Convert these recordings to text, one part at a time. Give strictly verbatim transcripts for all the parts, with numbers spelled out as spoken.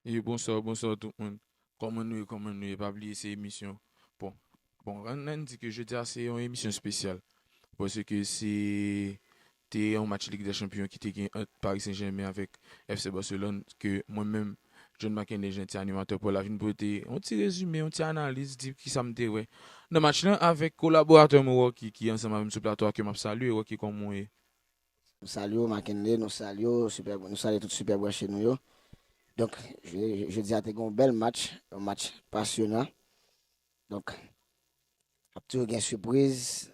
E bonswa, bonswa tout moun. Kòman nou ye, kòman nou ye? Pa bliye se emisyon. Bon, bon, ann, ann di ke jodi a se yon emisyon espesyal. Paske se te yon match Lig dè Chanpyon ki te gen ant Paris Saint-Germain avèk F C Barcelone ke mwen menm, John Mackenley Jean, ti animatè pou la, vin pote yon ti rezime, yon ti analiz, di kisa m te wè nan match lan avèk kolaboratè mwen Rocky ki ansanm avè m sou plato a ke m ap salye. Rocky, kòman w ye? Nou salye w, Mackenley, nou salye w, Super, nou salye tout Super Branche nou yo. Donk, je- jodi a te gen yon bèl match, yon match pasyonan. Donk, ap toujou gen sipriz.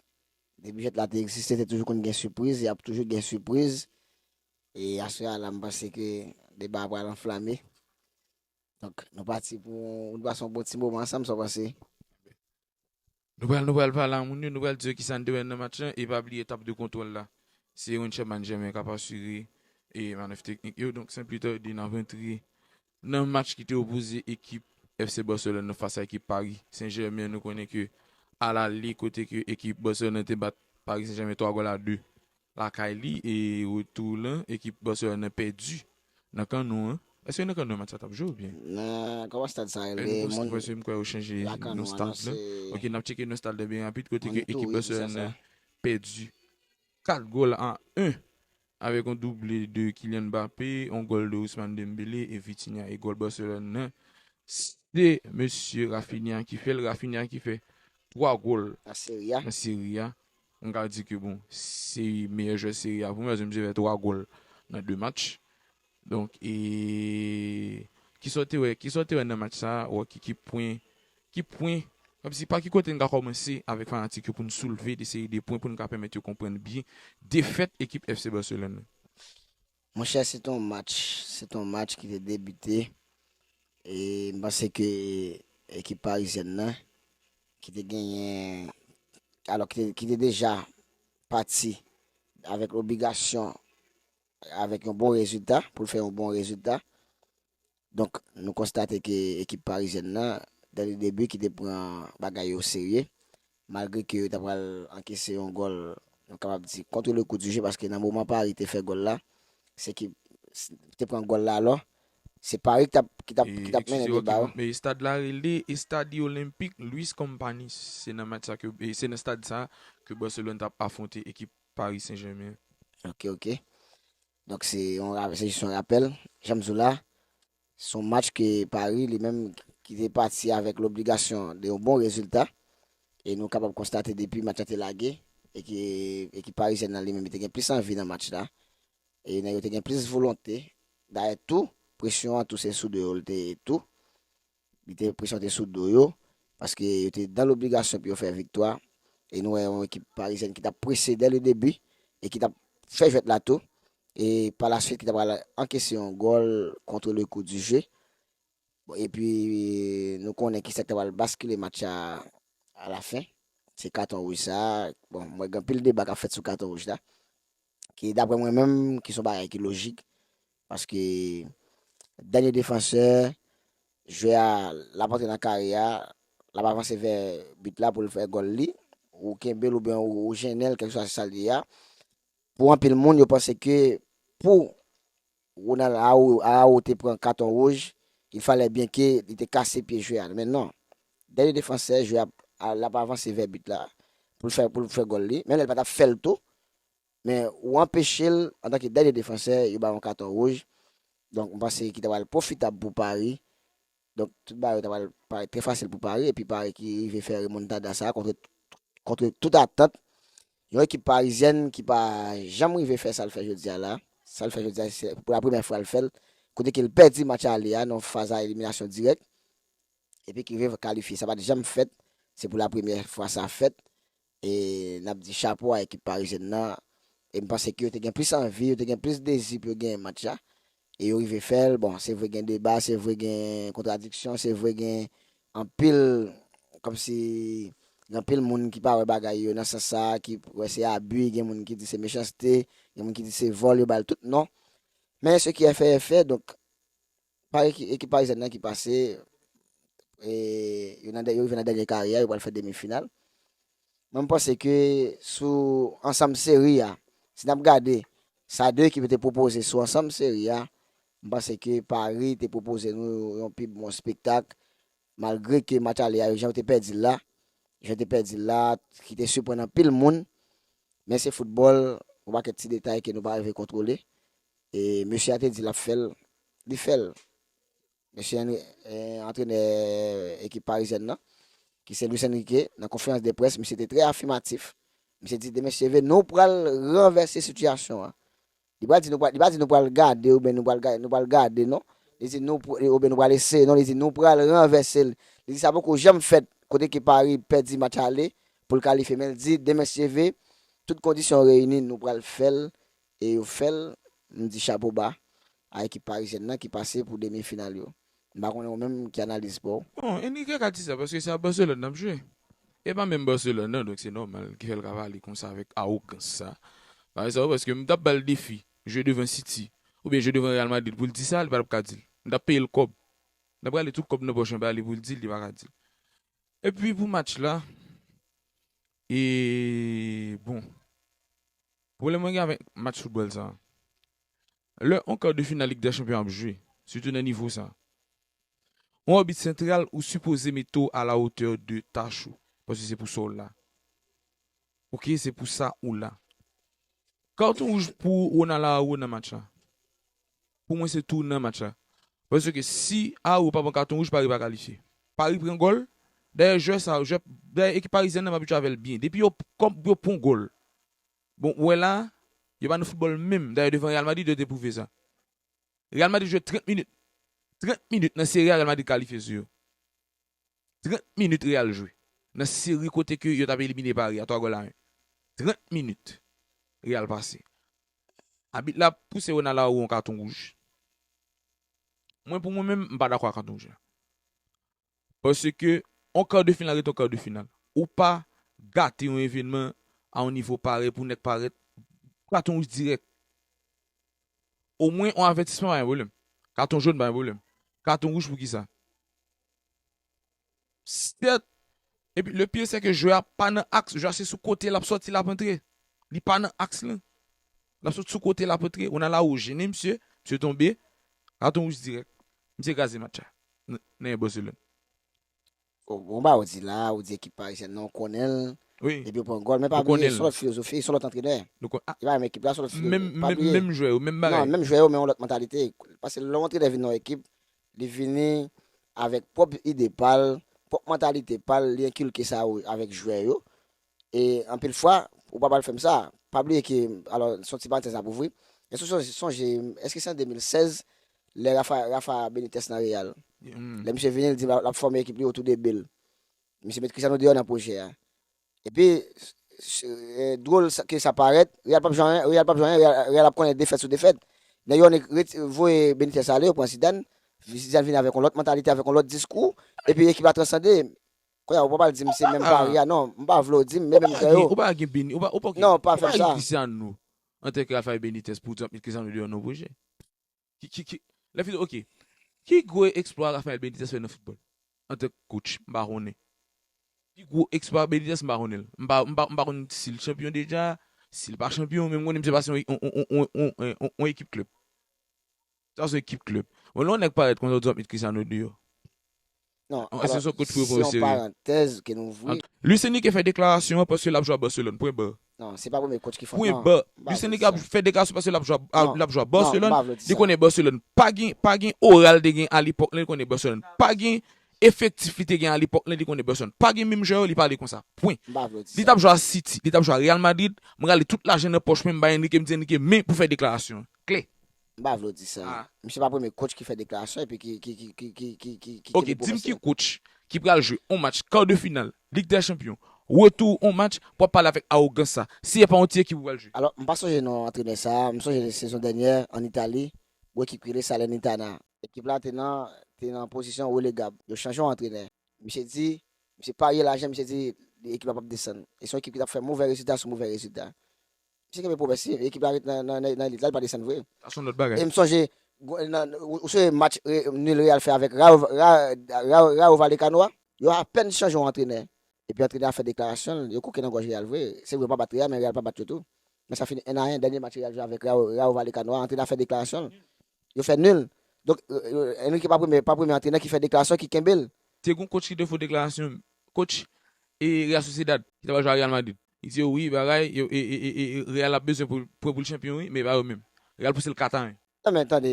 Depi jwèt la te egziste, te toujou konn gen sipriz, e ap toujou gen sipriz. E aswè a la, m panse ke deba a pral anflame. Donk, nou pati pou nou pase yon bon ti moman ansanm, sa w panse? Nou pral, nou pral pale a moun yo, nou pral di yo kisa n te wè nan match lan, e pa bliye tab de kontwòl la. Se Aaron Sherman Germain k ap asire e manèv teknik yo, donk san pli tade n ap rantre nan match ki te opoze ekip F C Barcelone nan fas a ekip Paris Saint-Germain. Nou konnen ke alale kote ke ekip Barcelone te bat Paris Saint-Germain twa gòl a de lakay li, e retou lan ekip Barcelone nan pèdi nan Camp Nou an. Èske nan Camp Nou match sa t ap jwe oubyen? Nan kòman stad sa E rele? nou poste Moun paske m kwè yo chanje la Camp non Nou an, stad non, lan. se Ok, n ap tcheke non stad lan byen rapid kote on ke ekip tourism, sa, Barcelone sa. Nan pèdi kat gòl a en avèk yon double de Kylian Mbappé, yon gòl de Ousmane Dembélé e Vitinha. E gòl Barcelone nan, se mesye Raphinha ki fè l. Raphinha ki fè twa gòl La Serie A. nan seri a. M ka di ke bon, se meyè jwè seri a pou mwen, paske misye fè twa gòl nan de match. Donk, e kisa w te wè, kisa w te wè nan match sa a, Rocky, ki pwen, ki pwen, kòmsi pa ki kote n ka kòmanse avèk fanatik yo pou n soulve de seri de pwen pou n ka pèmèt yo konprann byen defèt ekip F C Barcelone nan? Monchè, se t on match, se t on match ki te debite. E m panse ke ekip parizyèn nan, ki te genyen, alò ki te, ki te deja pati avèk obligasyon, avèk yon bon rezilta, pou l fè yon bon rezilta. Donk, nou konstate ke ekip parizyèn nan, dè le debi, ki te pran bagay yo serye, malgre ke yo ta pral ankese yon gòl, nou kapab di, contre le coup du jeu, paske nan moman Paris te fè gòl la, se ki te pran gòl la, alò, se Paris ki t ap, ki t ap, ki t ap mennen deba yo. E estad la rele Estadi Olenpik Luis Companys. Se nan match sa ke, e se nan stad sa ke Barcelone t ap afwonte ekip Paris Saint-Germain. Ok, ok. Donk, se yon ra- se jis yon rapèl. Jan m di w la, se yon match ke Paris, li menm, ki te pati avèk lobligasyon de yon bon rezilta. E nou kapab konstate depi match la te lage, e ke ekip parizyèn nan li menm, li te gen plis anvi nan match la. E nèg yo te gen plis volonte. Dayè tou, presyon an tou se sou do yo l te tou. Li te presyon te sou do yo, paske yo te dan lobligasyon pou yo fè viktwa. E nou wè yon ekip parizyèn ki t ap prese dè le debi e ki t ap fè jwèt la tou. E pa la swit ki t ap pral ankese yon gòl contre le coup du jeu. Bon, epi nou konnen kisa ki t ap pral baskile match a a la fen. Se katon wouj sa. Bon, mwen gen anpil deba k ap fèt sou katon wouj la. Ki daprè mwen menm, ki se yon bagay ki lojik. Paske dènye defansè, jwè a, l ap antre nan kare a, l ap avanse vè bit la pou l fè gòl li, ou kenbe l oubyen ou, ou jennen l, kèlkeswa se sa l ye a. Pou anpil moun, yo panse ke pou Ronald Arau- Araujo te pran katon wouj, il fallait bien ke li te kase pye jwè a. Men non. Dènye defansè, jwè a, a- l ap avanse vè bit la pou l fè, pou l fè gòl li. Menm lè l pa t ap fè l tou, men ou anpeche l antanke dènye defansè, yo ba w yon katon wouj. Donk, m panse ki ta pral pwofitab pou Paris. Donk, tout bagay yo ta pral parèt trè fasil pou Paris, epi Paris ki rive fè remontada sa a contre, contre tout attente. Yon ekip parizyèn ki pa janm rive fè sa l fè jodi a la. Sa l fè jodi a, se pou la premyè fwa l fè l. Kote ke l pèdi match ale a nan faz a eliminasyon dirèk. Epi ki rive kalifye. Sa pa t janm fèt. Se pou la premyè fwa sa fèt. E n ap di chapo a ekip parizyèn nan. E m panse ke yo te gen plis anvi, yo te gen plis dezi pou yo genyen match la. E yo rive fè l. Bon, se vre gen deba, se vre gen kontradiksyon, se vre gen anpil, kòmsi, gen anpil moun ki pa wè bagay yo nan sans sa, ki wè se abi, gen moun ki di se mechanste, gen moun ki di se vòl, yo ba l tout non. Men ce qui est fait est fait, donk, pa ekip, ekip parizyèn nan ki pase, e, yo nan dè- yo rive nan dènye kare a, yo pral fè demi final. Mwen, m panse ke sou ansanm seri a, si n ap gade sa de ekip yo te pwopoze sou ansanm seri a, M panse ke Paris te pwopoze nou yon pi bon espektak, malgre ke match ale a, jan yo te pèdi l la, jan yo te pèdi l la, ki te siprann anpil moun, men se foutbòl, yon pakèt ti detay ke nou pa rive kontwole. E mesye a te di l ap fè l, li fè l. Mesye Henry, eh, antrenè ekip parizyèn nan, ki se Luis Enrique, nan konferans de près, misye te trè afimatif. Misye di, demen si Dye vle, nou pral ranvèse sitiyasyon an. Li pa di nou pral, li pa di nou pral gade oubyen nou pral gade, nou pral gade, non. Li di nou pr- oubyen nou pral eseye, non. Li di nou pral ranvèse l. Li di sa poko janm fèt kote ke Paris pèdi match ale pou l kalifye. Men l di demen si Dye vle, tout kondisyon reyini, nou pral fè l e yo fè l. M di chapo ba a ekip parizyèn nan ki pase pou demi final yo. M pa konnen ou menm ki analiz pa w. Bon, Enrique ka di sa paske se a Barcelone n ap jwe. E pa menm Barcelone nan, donk se nòmal ki fè l ka pale konsa avèk awogans sa. Paske sa, paske m t ap ba l defi, jwe devan City, oubyen jwe devan Real Madrid pou l di sa, li pa t ap ka di l. M t ap peye l kòb. M t ap rale tout kòb nan pòch mwen ba li pou l di l, li pa ka di l. Epi pou match la, e bon, pwoblèm mwen gen avèk match foutbòl sa. Lè yon kar de final Lig dè Chanpyon ap jwe, sitou nan nivo sa, yon abit santral ou sipoze mete w a la hauteur de tach ou, paske se pou sa w la. Oke, se pou sa ou la. Katon wouj pou Ronald Araujo nan match la. Pou mwen se tou nan match la. Paske si Araujo pa pran katon wouj, Paris pa kalifye. Paris pran gòl. Dayè jwè sa, jwè, dayè ekip parizyèn nan m abitye avè l byen. Depi yo, kòm yo pran gòl, bon, ou wè la, yo pa nan foutbòl menm. Dayè devan Real Madrid yo te pwouve sa. Real Madrid jwe trant minit. Trant minit nan seri a, Real Madrid kalifye sou yo. Trant minit Real jwe. Nan seri kote ke yo t ap elimine Paris a twa gòl a en. Trant minit. Real pase. Abit la pouse Ronald Araujo yon katon wouj. Mwen pou mwen menm, m pa dakò ak katon wouj la. Paske yon kar de final ret yon kar de final. Ou pa gate yon evenman a yon nivo parèy pou nèg parèt katon wouj dirèk. Omwen yon avètisman pa gen pwoblèm. Katon jòn pa gen pwoblèm. Katon wouj pou kisa? Sèt. Epi le pire se ke jwè a pa nan aks, jwè a se sou kote l ap sòti l ap antre. Li pa nan aks lan. L ap sòti sou kote l ap antre. Ronald Araujo jennen misye, misye tonbe. Katon wouj dirèk. Misye kraze match la. Nan Barcelone. Bon, ba ou di la, ou di ekip parizyèn nan, ou konnen l. Wi. Epi ou pran gòl. Men pa bliye, se yon lòt filozofi, se yon lòt antrenè. Li pa menm ekip la, se yon lòt filozofi. Pa bliye. Menm jwè yo, menm bagay. Non, menm jwè yo, men yon lòt mantalite. Paske lè yon antrenè vin nan yon ekip, li vini avèk pwòp ide pa l, pwòp mantalite pa l, li enkilke sa avèk jwè yo. E anpil fwa, ou pa pral fè m sa. Pa bliye ke, alò, se yon ti parantèz n ap ouvri. Èske w sonje, sonje, èske se an de mil sèz, lè Rafa, Rafa Benitez nan Real? Lè misye vini, li di l ap fòme ekip li otou de Bale. Misye met Cristiano deyò nan pwojè a. Epi, dwòl ke sa parèt, Real p ap jwe anyen, Real p ap jwe anyen, Real ap konnen defèt sou defèt. Nèg yo annik voye Benitez ale, yo pran Zidane. Zidane vini avèk yon lòt mantalite, avèk yon lòt diskou. Epi ekip la transande. Kounye a, ou pa pral di m se menm Paris a, non. M pa vle w di m, men menm jwè yo. Ou pa gen Beni, ou pa, ou pa, ou pa gen Cristiano antanke Rafael Benitez pou w di w ap met Cristiano deyò nan pwojè. Ki, ki, ki, lè fini, oke. Ki gwo eksplwa Rafael Benitez fè nan foutbòl? Antanke coach, m pa konnen. Pi gwo eksplwa Benitez, m pa konnen l. M pa, m pa, m pa konn si l chanpyon deja, si l pa chanpyon, men m konnen misye pase yon, yon, yon ekip klèb. Sa se ekip klèb. Bon, lè yon nèg parèt konsa, w di w ap met Cristiano deyò. Non, alò, se yon parantèz ke n ouvri. Luis Enrique fè deklarasyon an paske l ap jwe a Barcelone. Pwen ba. Non, se pa premye coach ki fè. Pwen ba. Luis Enrique ap fè deklarasyon paske l ap jwe a, l ap jwe a Barcelone. Li konnen Barcelone pa gen, pa gen aura l te gen alepòk lan, li konnen Barcelone pa gen efektif li te gen alepòk lan, li konnen Barcelone pa gen menm jwè yo, li pale konsa. Pwen. Li t ap jwe a City, li t ap jwe a Real Madrid, m rale tout lajan nan pòch mwen, m bay Enrique, m di Enrique, men pou fè deklarasyon an. Klè. M pa vle w di sa. Misye pa premye coach ki fè deklarasyon epi ki, ki, ki, ki, ki, ki, ki, ki kenbe pwomès yo. Oke, di m ki coach ki pral jwe yon match kar de final, Lig dè Chanpyon, retou yon match, pou w ap pale avèk awogans sa. Si e pa yon ti ekip ou pral jwe. Alò, m pa sonje non antrenè sa a, m sonje sezon dènyè ann Itali, yon ekip ki rele Salernitana. Ekip la te nan, te nan pozisyon relegab. Yo chanje yon antrenè. Misye di, misye parye lajan, misye di ekip la p ap desann. E se yon ekip ki t ap fè movè rezilta sou movè rezilta. Misye kenbe pwomès li, ekip la ret nan, nan, nan, nan elit la, li pa desann vre. Sa se yon lòt bagay. E m sonje, gwo- nan, ou, ou sonje match re- nil Real fè avèk Rayo, Ra- Rayo, Rayo Vallecano a? Yo apèn chanje yon antrenè. Epi antrenè a fè deklarasyon l, yo kouke nan gòj Real vre. Se vre, yo pa bat Real, men Real pa bat yo tou. Men sa fini en a en, dènye match Real jwe avèk Rayo, Rayo Vallecano a, antrenè a fè deklarasyon l. Yo fè nil. Donk, euh, euh, Enrique pa premye, pa premye antrenè ki fè deklarasyon ki kenbe l. Te gon coach ki te fè deklarasyon, coach e Real Sociedad, ki t ap jwe a Real Madrid. Li di yo wi, bagay, yo, e, e, e, e, Real ap bezwen pou, pou, pou l chanpyon, wi, men pa yo menm. Real pouse l kat a en. Non, men tande,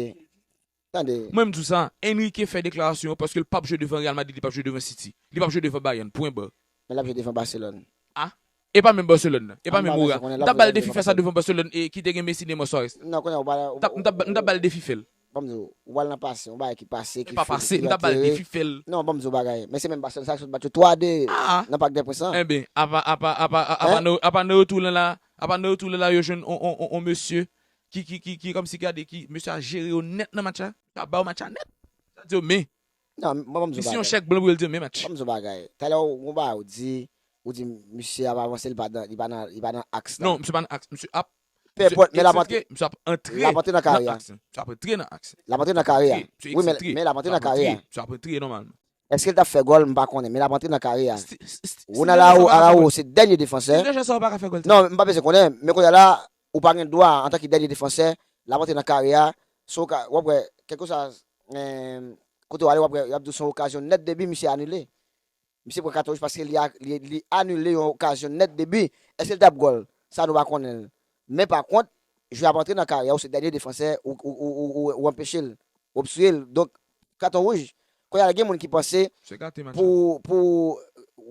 tande. Mwen, m di w sa, Enrique fè deklarasyon paske l p ap jwe devan Real Madrid, li p ap jwe devan City, li p ap jwe devan Bayern, pwen ba. Men l ap jwe devan Barcelone. Ah, e pa menm Barcelone nan, e pa menm Real. M t ap ba l defi fè sa devan Barcelone e ki te gen Messi, Neymar, Suarez. Non, kounye a, ou pa, ou, m t ap, m t ap, m t ap ba l defi fè l. Ban m di w, ou al nan pase, yon bagay ki pase, ki fini, ki antere. E pa pase, m t ap ba l defi fè l. Non, ban m di w bagay. Men se menm Barcelone sa ki sot bat yo twa de nan Parc des Princes lan. Enben, apa, apa, apa, apa, apa nan, apa nan retou lan la, apa nan retou lan la, yo jwenn on, on, on, on mesye ki, ki, ki, ki kòmsi gade ki mesye a jere yo nèt nan match la. Misye ap ba yo match la nèt. Sa di yo, men. Non, ban m di w bagay. Misye yon chèk blan pou yo, l di yo, men match. Ban m di w bagay. Talè ou, ou ba, ou di, ou di misye ap avanse, li pa nan, li pa nan, li pa nan aks la. Non, misye pa nan aks. Misye ap Pe enpòt, men l ap antre, misye ap antre nan karyè a. Misye ap antre nan aks. L ap antre nan karyè a. Wi, men, men l ap antre nan karyè a. Misye ap antre nòmalman. Èske l t ap fè gòl? M pa konnen, men l ap antre nan karyè a. Ronald Araujo se dènye defansè. Non, m pa bezwen konnen, men kounye a la, ou pa gen dwa, antanke dènye defansè, l ap antre nan karyè a. So, w ap wè, kèlkeswa, eh, kote w ale, w ap wè, y ap di w se yon okazyon nèt de bi, misye anile. Misye pran katon wouj paske li, a- li, li anile yon okazyon nèt de bi. Èske l t ap gòl? Sa nou pa konnen l. Men pa kont, jwe ap antre nan karyè ou, se dènye defansè, ou, ou, ou, ou, ou, ou anpeche l, ou obstriye l. Donk, katon wouj. Kounye a, gen moun ki panse pou, pou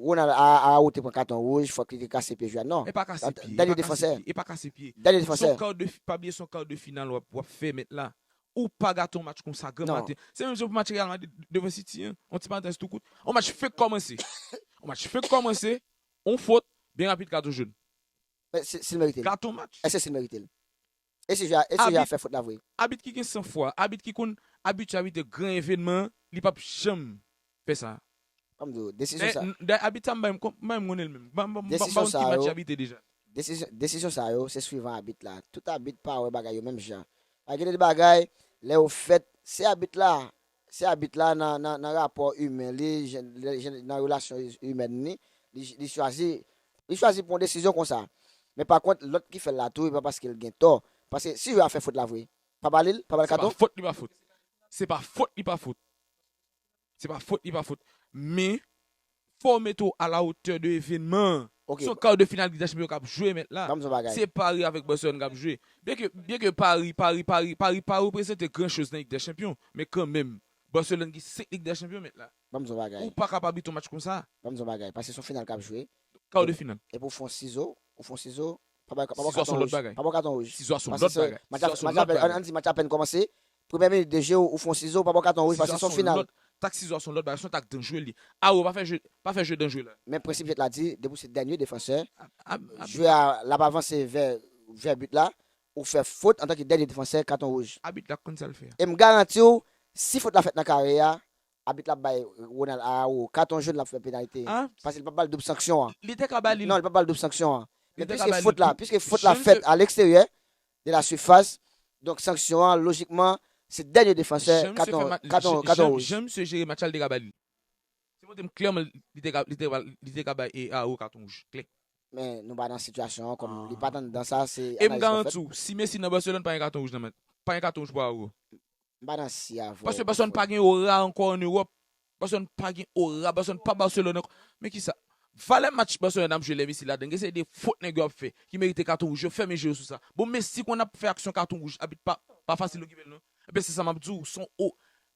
Ronald Araujo te pran katon wouj, fòk li te kase pye jwè a. Non. E pa kase pye, dènye defansè. E pa kase pye. Dènye defansè. Se yon kar de fi-, pa bliye se yon kar de final w ap, w ap fè mèt la. Ou pa gate yon match konsa granm maten. Se menm jan pou match Real Madrid devan City an. Yon ti parantèz tou kout. Yon match fenk kòmanse. Yon match fenk kòmanse. Yon fot, byen rapid, katon jòn. Men si, si l merite l. Gate yon match. Èske si l merite l? E si jwè a, e si jwè a fè fot la vre? Abit ki gen san fwa, abit ki konn abitye abite gran evènman, li p ap janm fè sa. Ban m di w, desizyon sa. Dayè, abit sa m bay m, m bay m konnen l menm. Ban m, ban m, ban m, ban m ki match abite deja. Desizyon, desizyon sa yo, se swivan abit la. Tout abit pa wè bagay yo menm jan. Pa gen de bagay, lè yo fèt, se abit la, se abit la nan, nan, nan rapò imen li, jan, jan, nan relasyon imèn li, li, li chwazi, li chwazi pran yon desizyon konsa. Men pa kont, lòt ki fè l la tou, e pa paske l gen tò. Paske si jwè a fè fot la vre, pa ba li l, pa ba l katon. Se pa fot li pa fot. Se pa fot li pa fot. Se pa fot li pa fot. Men, fò w mete w a la otè de evènman an. Ok. Se yon kar de final Lig dè Chanpyon k ap jwe mèt la. Ban m di w bagay. Se Paris avèk Barcelone k ap jwe. Byenke, byenke Paris, Paris, Paris, Paris pa reprezante gran choz nan Lig dè Chanpyon, men kanmenm, Barcelone gen senk Lig dè Chanpyon mèt la. Ban m di w bagay. Ou pa ka pa bite yon match konsa. Ban m di w bagay. Paske se yon final k ap jwe. Kar de final. Epi w fè yon sizo, ou fè yon sizo, pa ba, pa ba w katon wouj. Sizo a se yon lòt bagay. Pa ba w katon wouj. Sizo a se yon lòt bagay. Match la, match la, an, an di match la apèn kòmanse. Premyè minit de je, ou fè yon sizo, pa ba w katon wouj, paske se yon final. Tak sizo a se yon lòt bagay, se yon tak danjre li. Awo, pa fè je, pa fè je danjre la. Men prensip jwèt la di, depi w se dènye defansè, jwè a, l ap avanse vè, vè but la, ou fè fot antanke dènye defansè, katon wouj. Abit la konn sa l fè a. E m garanti w, si fot la fèt nan kare a, abit la ap bay Ronald Araujo katon jòn, l ap fè penalite. Paske li p ap ba l doub sanksyon an. Li te ka ba li l. Non, li p ap ba l doub sanksyon an. Men piske fot la, piske fot la fèt a leksteryè de la sifas, donk sanksyon an, lojikman, se dènye defansè, katon, katon, katon wouj. Jan misye jere match la, li te ka ba li l. Se montre m klèman, li te ka, li te ka, li te ka bay, e, Araujo katon wouj. Klè. Men nou pa nan sitiyasyon an, kòm li pa t anndan sa, se analiz nou fè. E m garanti w, si Messi nan Barcelone, pa gen katon wouj nan men, pa gen katon wouj pou Araujo. M pa nan si a avè w. Paske Barcelone pa gen ora ankò an Ewòp. Barcelone pa gen ora, Barcelone pa Barcelone ankò. Men kisa? Valè match Barcelone ap jwe lè Messi ladann, gen seri de fot nèg yo ap fè ki merite katon wouj, yo fèmen je yo sou sa. Bon, Messi konn ap fè aksyon katon wouj, abit pa, pa fasil okipe l non. Ebyen se sa m ap di w, se yon o,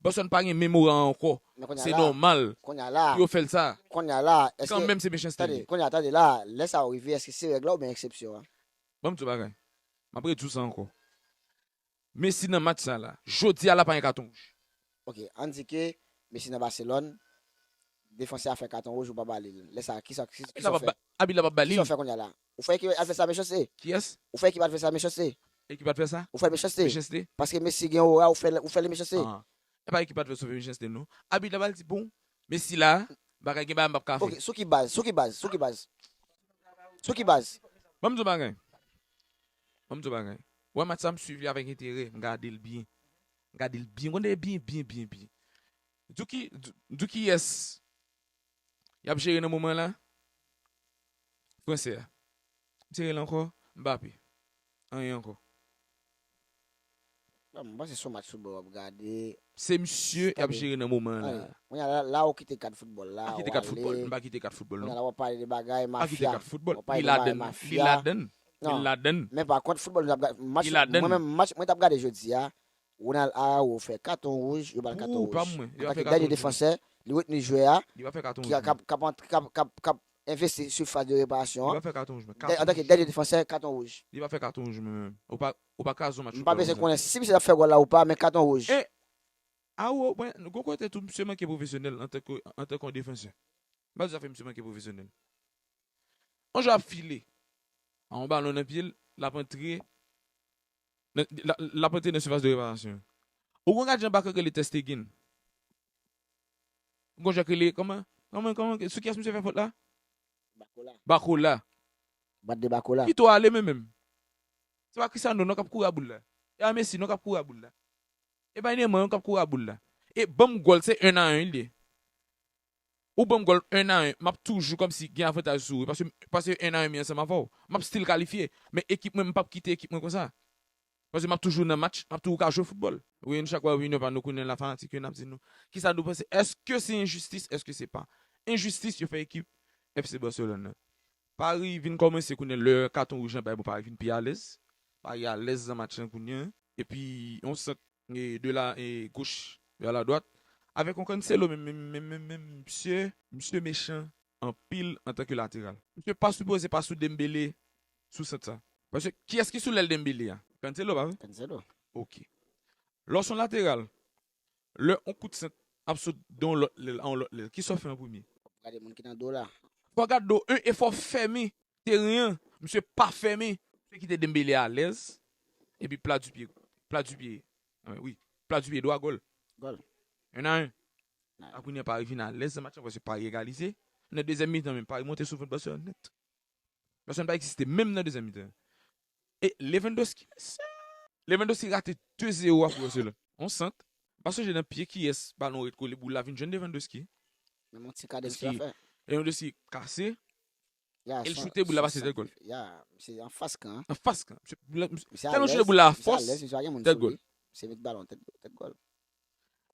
Barcelone pa gen menm ora ankò. Se nòmal pou yo fè l sa. Kanmenm se mechanste li ye. Kounye a, tande la, lè sa yo rive, èske se règ la oubyen eksepsyon an? Ban m di w bagay. M ap redi w sa ankò. Messi nan match sa la. Jodi a la pa gen katon wouj. Ok, ann di ke Messi nan Barcelone, defansè a fè katon wouj, ou pa ba li l. Lè sa, kisa, kisa, kisa w fè? Abit la p ap ba li l. Kisa w fè kounye a la? Ou fè ekip advès la mechanste? Kiyès? Ou fè ekip advès la mechanste? Ekip advès sa? Ou fè l mechanste? Mechanste? Paske Messi gen ora, ou fè l, ou fè l mechanste? Ah. E pa ekip advès ou fè mechanste non. Abit la ba l di, bon, Messi la, bagay gen bagay m p ap ka fè. Ok, sou ki baz? Sou ki baz? Sou ki baz? Sou ki baz? Ban m di w bagay. Ban m di w bagay. Wè match sa m swiv li avèk enterè, m gade l byen. M gade l byen, m gade l byen, byen, byen, byen. Di w ki, di, di w kiyès y ap jere nan moman la? Fransè a. M jere l ankò, Mbappé. Anyen ankò. Bon, m panse se yon match foutbòl w ap gade. Se misye y ap jere nan moman an la. Kounye a la, la ou kite kad foutbòl la, ou ale. M pa kite kad foutbòl, m pa kite kad foutbòl, non. Kounye a la w ap pale de bagay mafya. M pa kite kad foutbòl. Bin Laden, Bin Laden, Bin Laden. Men pa kont foutbòl, mwen menm match mwen t ap gade jodi a, Ronald Araujo fè katon wouj, yo ba l katon wouj. Antanke dènye defansè, li retni jwè a, ki ap, k ap, k ap, k ap, k ap envesti sifas de reparasyon an. Antanke dènye defansè, katon wouj. Li pa fè katon wouj, mwen menm. Ou pa, ou pa kraze yon match. M pa bezwen konnen si misye t ap fè gòl la ou pa, men katon wouj. E, Araujo, mwen, gon kote tou, misye manke pwofesyonèl antanke, antanke yon defansè. M pa di zafè misye manke pwofesyonèl. Yon jwè ap file. A yon balon nan pye l, l ap antre nan, l ap antre nan sifas de reparasyon. Ou gon gadyen bak k rele Ter Stegen. Gon jwè k rele, kòman? Kòman, kòman, sou kiyès misye fè fòt la? Bakola. Bakola. Bat de Bakola. Pito ale men menm. Se pa Cristiano non k ap kouri a boul la. E pa Messi non k ap kouri a boul la. E pa Neymar non k ap kouri a boul la. E ban m gòl, se en a en li ye. Ou ban m gòl en a en, m ap toujou kòmsi gen avantaj sou ou, paske, paske en a en mi ansanm avè w. M ap still kalifye, men ekip mwen, m p ap kite ekip mwen konsa. Paske m ap toujou nan match, m ap toujou ka jwe foutbòl. Wi, nou chak wè opinyon pa nou konnen la fanatik yo, n ap di nou. Kisa nou panse? Èske se enjistis? Èske se pa enjistis yo fè ekip F C Barcelone nan? Paris vin kòmanse konnen lè katon wouj lan bay bon, Paris vin pi alèz. Paris alèz nan match lan kounye a. Epi, yon sant e, de la, e, gauche vers la droite, avèk yon Cancelo, men, men, men, men, men, misye, misye mechan anpil antanke lateral. Misye pa sipoze pa sou Dembélé sou sant sa. Paske kiyès ki sou lèl Dembélé a? Cancelo, pa vre? Cancelo. Ok. Lè w se yon lateral, lè yon kout sant ap sot de yon lòt lèl a yon lòt lèl, kisa w fè an premye? Gade moun ki nan do la. Fò w gade do, en, e fò w fèmen teren an, misye pa fèmen. Misye kite Dembélé alèz. Epi pla di pye, pla di pye, wi, pla di pye dwa, gòl. Gòl. En a en. A kounye a Paris vin alèz nan match lan, paske Paris egalize. Nan dezyèm mitan menm, Paris monte sou vant Barcelone nèt. Barcelone pa egziste menm nan dezyèm mitan. E Lewandowski, mesye, Lewandowski rate de zewo a pou Barcelone. On sant. M pa sonje nan pye kiyès balon ret kole, boul la vin jwenn Lewandowski. Men yon ti kadens li fè. Lewandowski kase. E l choute, boul la pase tèt gòl. Ya, se anfas kan. Anfas kan. Misye, boul la, misye, tèlman choute boul la a fòs, tèt gòl. Se met balon tèt, tèt gòl.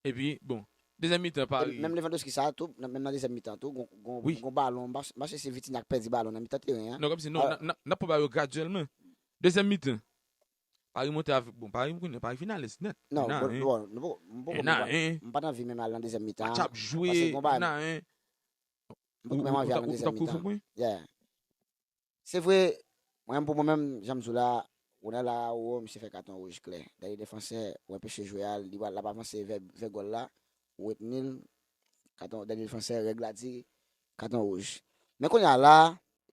Epi, bon, dezyèm mitan, Paris. Menm Lewandowski sa tou, menm nan dezyèm mitan tou, gon, gon, gon balon, m pa, m pa sonje se Vitinha k pèdi balon nan mitan teren an. Non, kòmsi, non, n ap, n ap pran ba yo gradyèlman. Dezyèm mitan. Paris monte avèk, bon, Paris, m konnen, Paris vin alèz nèt. Non, bon, bon, m poko, m poko, m pa t anvi menm al nan dezyèm mitan an. Match ap jwe, en a en. M poko menm anvi al nan dezyèm mitan. Yeah. Se vre, mwen menm pou mwen menm, jan m di w la, Ronald Araujo, misye fè katon wouj klè. Dènye defansè, ou anpeche jwe a, li pral, l ap avanse vè, vè gòl la, ou retni l, katon, dènye defansè, règ la di, katon wouj. Men kounye a la,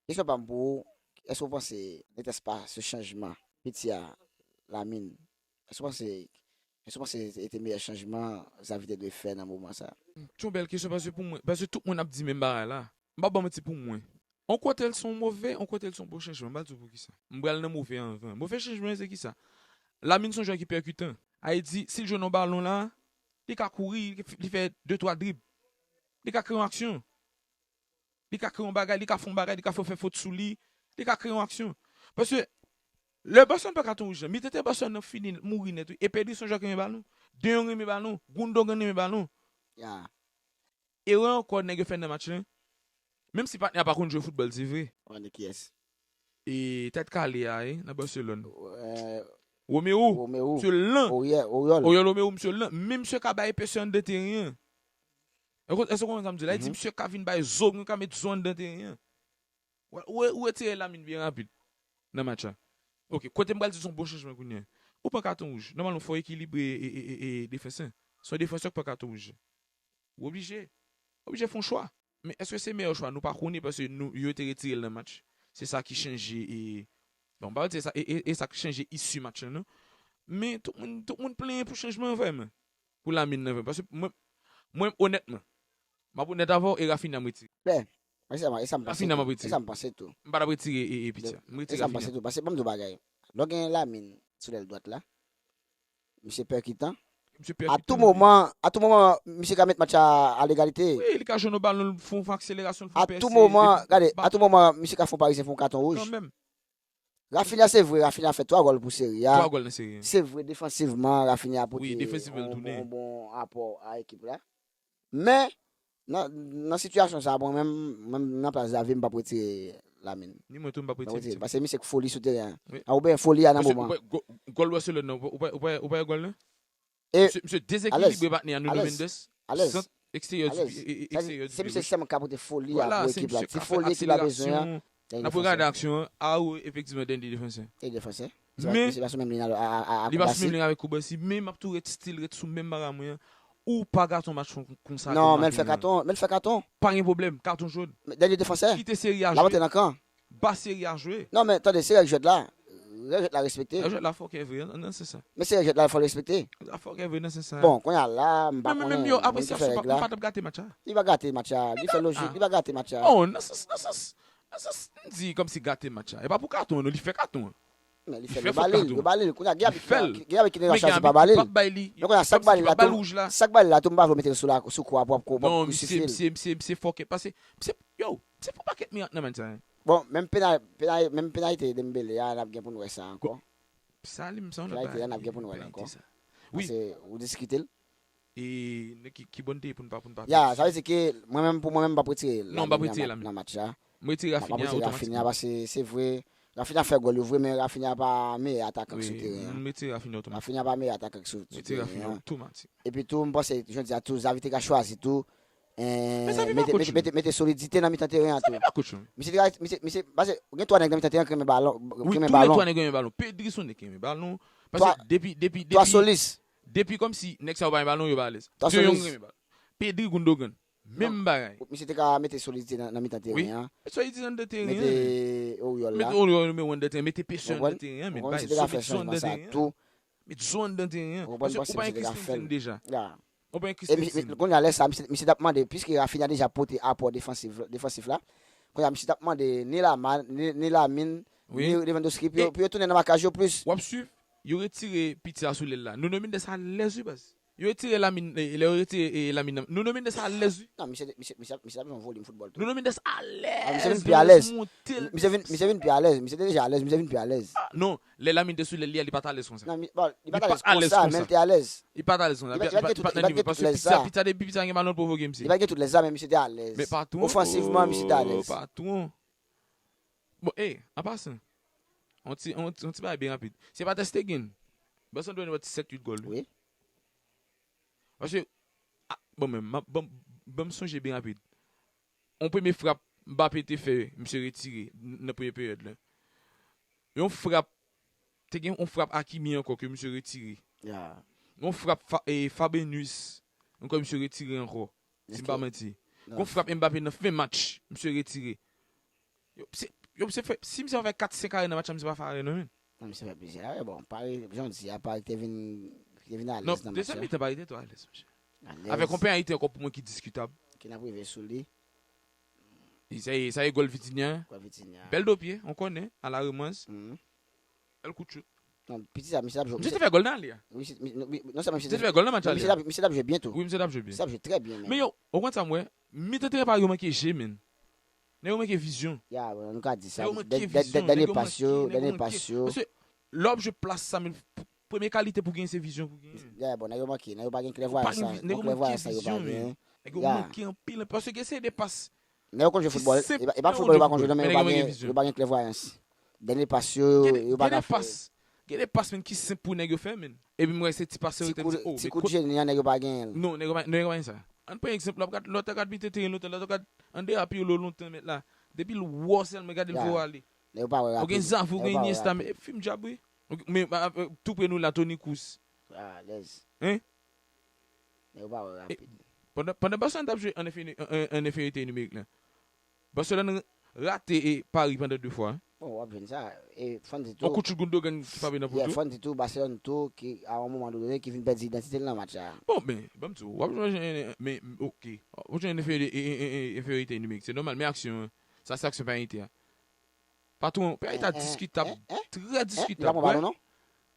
kesyon pa m pou ou, èske w panse, n'était-ce pas ce changement, piti a, Lamine, èske w panse, èske w panse se te meyè chanjman Xavi te dwe fè nan moman sa? Se yon bèl kesyon, paske pou mwen, paske tout moun ap di menm bagay la. M pa ba w manti, pou mwen. On kote l se yon move, on kote l se yon bon chanjman. M pral di w poukisa. M pral nan move anvan. Move chanjman se kisa? Lamine se yon jwè ki pèkitan. Sa vle di, si l jwenn yon balon la, li ka kouri, li fè de twa drib. Li ka kreye yon aksyon. Li ka kreye yon bagay, li ka fè yon bagay, li ka fè w fè fot sou li. Li ka kreye yon aksyon. Paske, lè Barcelone pran katon wouj lan, mitan teren Barcelone nan fini, mouri nèt, wi. E Pedri se yon jwè ki renmen balon. De Jong renmen balon. Gundogan renmen balon. Ya. Erè ankò nèg yo fè nan match lan. Menm si patnè a pa konn jwe foutbòl, se vre. Ou pale de kiyès? E tèt kale a, e, nan Barcelone. Romeu. Romeu. Misye lan. Oriol. Oriol Romeu, misye lan. Men misye ka bay epesè anndan teren an. Èske, èske w konprann sa m di la? Li di misye ka vin bay zo, nou ka met zo anndan teren an. Ou, ou, ou retire Lamine byen rapid nan match la. Ok, kote m pral di se yon bon chanjman kounye a. Ou pran katon wouj. Nòmalman, fò w ekilibre e, e, e, e defans lan. Se yon defansè k pran katon wouj. Ou oblije. Oblije fè yon chwa. Men èske se meyè chwa? Nou pa konnen paske nou, yo te retire l nan match. Se sa ki chanje e, bon, m pa di se sa, e, e, e sa k chanje isi match lan, non. Men tout moun, tout moun plenyen pou chanjman an vrèman. Pou Lamine nan vrèman. Paske mwen, mwen, onètman, m ap onèt avè w, e Raphinha m retire. Klè. E sa, e sa m panse tou. Raphinha m ap retire. E sa m panse tou. M pa t ap retire e, e piti a. M retire Raphinha. E sa m panse tou. Paske ban m di w bagay. Lè w gen Lamine sou lèl dwat la, misye pèkitan. Misye pèkitan, wi. A tou moman, a tou moman, misye ka met match a, a legalite. Wi, li ka jwenn yon balon, l fè yon akselerasyon, l fè yon pèse. A tou moman, gade, a tou moman, misye ka fè yon Parizyen fè yon katon wouj. Kanmenm. Rafinha, se vre, Rafinha fè twa gòl pou seri a. Twa gòl nan seri a. Se vre, defansivman, Rafinha pote Wi, defansivman, l yon, tounen. Yon bon apò a ekip la. Men, nan, nan sitiyasyon sa, bon, mwen menm, mwen menm nan plas Xavi, m p ap retire Lamine. Ni mwen tou, m p ap M p ap retire retire. misye. Paske misye k foli sou teren an. An ou byen foli a nan moman. Gòl Barcelona, ou pa wè gòl nan? E Misye dezekilibre patnè a Nuno Mendes. Alèz. Sant eksteryè Alèz. eksteryè Se misye sèlman k ka pote foli a pou ekip la. Ti foli ki la bezwen an. N ap regade aksyon an. Awo, efektivman, dènye defansè. E defansè. Men Se pa sou menm liy a li pa sou menm liy avèk Koubasi, men m ap tou ret still, ret sou menm bagay mwen an. Ou pa gate yon match konsa. Non, men l fè katon, men l fè katon. Pa gen pwoblèm, katon jòn. Dènye defansè. Kite seri a jwe. L ap antre nan kan. Ba seri a jwe. Non, men tande, se règ jwèt la. Règ jwèt la respekte. Règ jwèt la fòkè vre nan sans sa. Men se règ jwèt la fò respekte. Sa fòkè vre nan sans sa. Bon, kounye a la, m pa Men konnen menm yo, moun ki apresyasyon fè pa, règ la. M pa t ap gate match la. Li pa gate match la. Li fè lojik, li pa gate match la. Oh, nan sans, nan sans, nan sans, m di kòmsi gate match la. E pa pou katon, non, li fè katon. Men li fè l, yo ba li l, yo ba li l. Kounye a, gen abit ki, gen abit ki te nan chwazi pa ba li l. Men kounye a, sa k ba li l la tou, sa k ba li l la tou, m pa vle mete l sou la, sou kou a pou ap kou a pou sifle l. Non, misye, misye, misye fòkè. Pase, misye, yo, misye fè pakèt mirak nan match sa. Bon, menm penal, penal, menm penalite Dembélé a, n ap gen pou n wè sa ankò. Sa li, m sa yon lòt bagay. Penalite a, n ap gen pou n wè l ankò. Pase, ou diskite l. E ki, ki bon te pou n pa, pou n pa. Ya, sa vle di ke mwen menm, pou mwen menm, m p ap retire Non, m p ap retire Lamine. Nan match la. M retire Rafinha otomatikman. Rafinha, paske se vre, Rafinha fè gòl yo vre, men Rafinha pa meyè atakan sou teren an. M retire Rafinha otomatik. Rafinha pa meyè atakan sou, sou Retire Rafinha teren an. Otomatik. Epi tou, m panse, jodi a tou, Xavi te ka chwazi tou. Men Xavi pa Mete, coach, mete, mete, mete solidite nan mitan teren an tou. Xavi pa coach, non. Misye te ka, misye, misye, paske gen twa nèg nan mitan teren an ki renmen balon, ki Wi, renmen tou le balon. Twa nèg renmen balon. Pedri se yon nèg ki renmen balon. Twa, Paske depi, depi, twa depi, solis. Depi kòmsi nèg sa yo pa gen balon, yo pa alèz. Twa De Jong solis. renmen balon. Pedri, Gundogan. Menm bagay. Misye te ka mete solidite nan, nan mitan teren an. Solidite anndan teren an. Mete Oriol la. Mete Oriol nimewo wan anndan teren an. Mete Peso anndan teren an. Mete Zo anndan teren an. Mete Zo anndan teren an. Paske ou pa gen Christensen deja. Ou pa gen Christensen. Kounye a lè sa, misye, misye t ap mande, piske Rafinha deja pote apò defansif, defansif la, kounye a misye t ap mande ni Lamine, ni, ni Lamine, ni Lewandowski, pou yo, pou yo tounen nan makaj yo plis. W ap swiv, yo retire piti a sou lèl la. Nuno Mendes alèz, wi, baz. Yo retire Lamine, eh, lè yo retire, eh, Lamine nan. Nuno Mendes alèz, wi. Non, misye, misye, misye, misye t ap jwe yon volim foutbòl tou. Nuno Mendes alèz. Misye vin pi alèz. Misye vin, misye vin pi alèz. Misye te deja alèz, misye vin pi alèz. Non, lè Lamine te sou lèl li a, li pa t alèz konsa. Non, li pa t alèz konsa, men li te alèz. Li pa t alèz konsa. Li pa t nan nivo. Paske piti a, piti a gen balon l pwovoke misye. Li pa gen tout lèz la, men misye te alèz. Men patwon. Ofansivman, misye te alèz. Patwon. Bon, e, an pasan, yon ti, yon ti, yon ti bagay byen rapid. Se pa Ter Stegen. Barcelona dwe nan sèt uit gòl, wi. Paske, bon, men, ban m sonje byen rapid. Yon premye frap Mbappé te fè, misye retire nan premye peryòd la. Yon frap, te gen yon frap Hakimi ankò ke misye retire. Yon frap Fabregas, ankò misye retire ankò. Si m pa manti. Yon frap Mbappé nan fen match, misye retire. Yo, se, yo, se fè, si misye fè kat senk arè nan match la, misye pa fè arè non, men. Non, misye fè plizyè arè, bon, Paris, jan w di a, Paris te vin, te vin alèz nan match la. Dezyèm mitan, Paris te twò alèz, monchè. Avèk yon penalite ankò pou mwen ki diskitab. Ki n ap rive sou li. Sa e, sa e gòl Vitinha. Gòl Vitinha. Bèl do pye, on konnen, a la romans. Bèl kout chout. Non, piti sa, misye t ap jwe. Misye te fè gòl nan ale a. Wi, non sèlman misye te fè gòl nan match ale a. Misye t ap jwe byen tou. Wi, misye t ap jwe byen. Misye t ap jwe byen, men. Men yo, ou konn sa m wè? Mitan teren pa yo manke je, men. Nèg yo manke vizyon. Ya, bon, nou ka di sa. Nèg yo manke vizyon. Dènye pas yo, dènye pas yo. Paske lè w ap jwe plas sa, men, premye kalite pou genyen se vizyon pou genyen. Ya, bon, nèg yo manke, nèg yo pa gen klèvwayans sa. Bon, klèvwayans sa yo pa gen. Nèg yo manke anpil, paske gen seri de pas. Nèg yo konn jwe foutbòl, e pa foutbòl yo pa konn jwe non, men yo pa gen, yo pa gen klèvwayans. Dènye pas yo, yo pa ka fè. Gen de pas, men, ki senp pou nèg yo fè, men. Epi m wè se ti pas yo rete, m di, oh, ti kout jeni an, nèg yo pa genyen l. Non, nèg yo pa, nèg yo pa gen sa. Ann pran egzanp, lè w ap gad, lè w ap gad mitan teren lontan, lè w ap gad Andrea Pirlo lontan, mèt la. Depi l wè w sèlman, gade l voye w ale. Nèg yo pa wè rapid. Ou gen Xavi, ou gen Iniesta, men, e, fim djab, wi. Men, tou pre nou la, Toni Kroos. Alèz. Hein? Nèg yo pa wè rapid. Pandan, pandan Barcelone t ap jwe an enferi-, an, an, an enferyorite nimerik la, Barcelone rate e Paris pandan de fwa. Bon, w ap jwenn sa. E fò n di tou. On kout chout Gundogan ki frape nan poto. Fò n di tou, Barcelone tou, ki, a yon moman done, ki vin pèdi idantite l nan match la. Bon, men, ban m di w, w ap jwenn, men, ok. W ap jwenn enferi-, e, e, e, e, enferyorite nimerik. Se nòmal, men aksyon an. Sa se aksyon penalite a. Patwon, penalite a diskitab. Trè diskitab. Li pa pran balon, non?